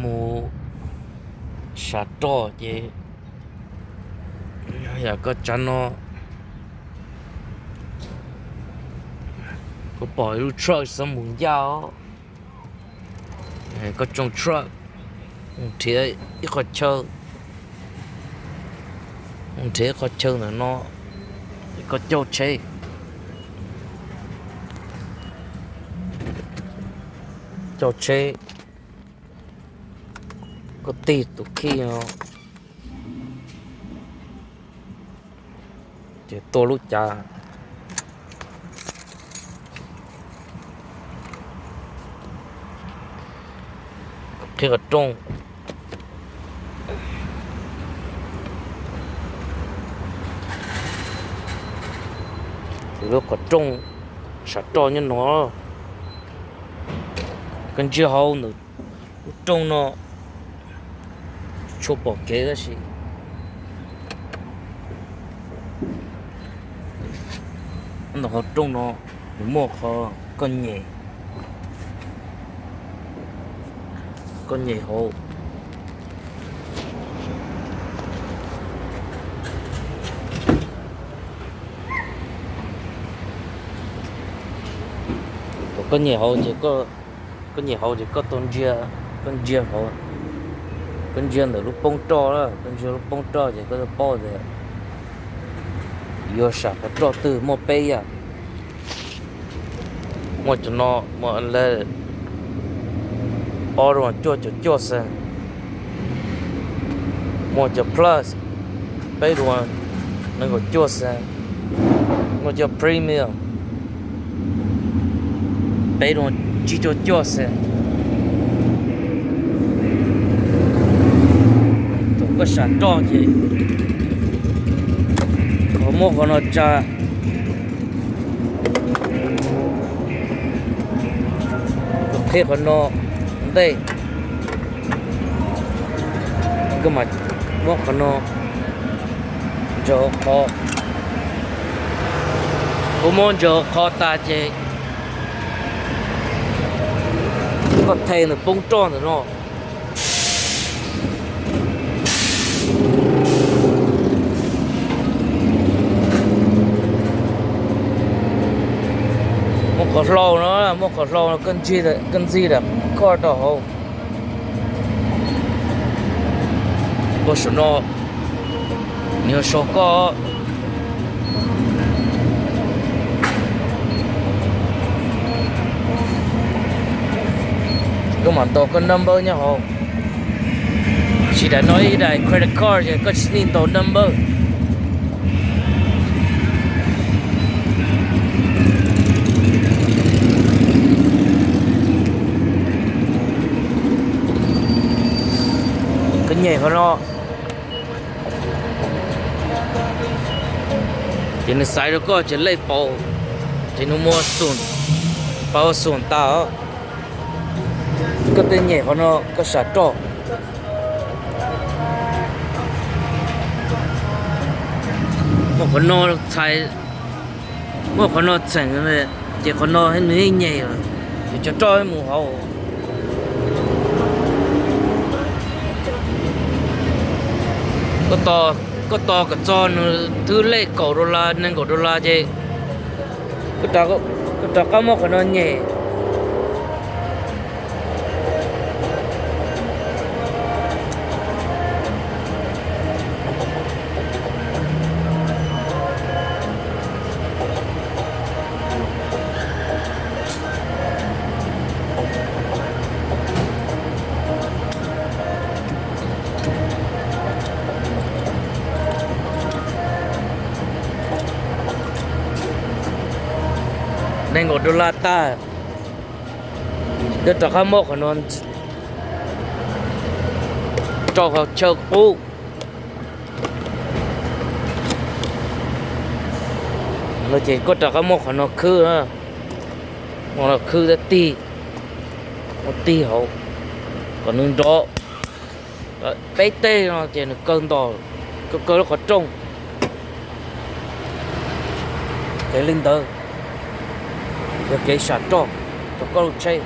Mus sav roj ces yam koj tsav no, kuv pom ib lub truck xab mus ncaj os. Koj tsoo truck, mus nrhiav ib qho chaw, mus nrhiav ib qho chaw ntawm no, koj coj tsheb, coj tsheb, koj tig tus khij no ces tua lub cav, qhib qhov rooj, lub qhov rooj sav roj nyob no. Koj ntsia hauv ntawm lub rooj no, tsis tshua pom kev tab sis ntawm qhov rooj no nws muaj qhov koj nyem, koj nyem hauv, thaum koj nyem hauv ces, koj nyem hauv ces koj tau ntsia, koj ntsia hauv, koj ntsia ntawm lub poob roj, koj ntsia lub poob roj ces koj paub tias yuav sam qhov roj twg. Muaj peb yam, muaj cov no, muaj ob rau cuaj caum cuaj xees, muaj cov plus peb rau nees nkaum cuaj xees, muaj cov premium peb rau tsib caug cuaj xees. Thaum koj sam roj ces koj muab qhov no tsa, koj qhib qhov no ntej, koj mam muab qhov no ntsaws hauv qhov. Koj muab ntsaws hauv qhov tas ces koj the ntawm poob roj ntawm no. Muaj qhov hlau no, muaj qhov hlau no, koj ntxig daim koj rau hauv. Koj saum no, nws yuav sau koj. Koj mam ntaus koj number nyob hauv. Tab sis daim no ib daim credit card ces koj tsis need ntaus number. Koj nyem qhov no ces nws xaiv rau koj ces lej pauv, ces nws muaj xum, pauv xum tas os. Koj twb nyem qhov no koj sam roj. Muaj qhov no txhais, muaj qhov no txheem, ces qhov no nws yeej nyem, ces cov roj mus hauv. Koj tos kom txog nws twb lej kaum dollar, nees nkaum dollar ces koj rov qab muab qhov no nyem. Nees nkaum dollar tag, koj rov qab muab qhov no rau hauv chaw qub. No ces koj rov qab muab qhov no khwb, muab no khwb tig, muab tig hauv kom nws nrov peb teg no ces nws kaw ntos, kaw kaw lub qhov rooj. Kev li ntawd yog kev sam roj rau koj lub tsheb.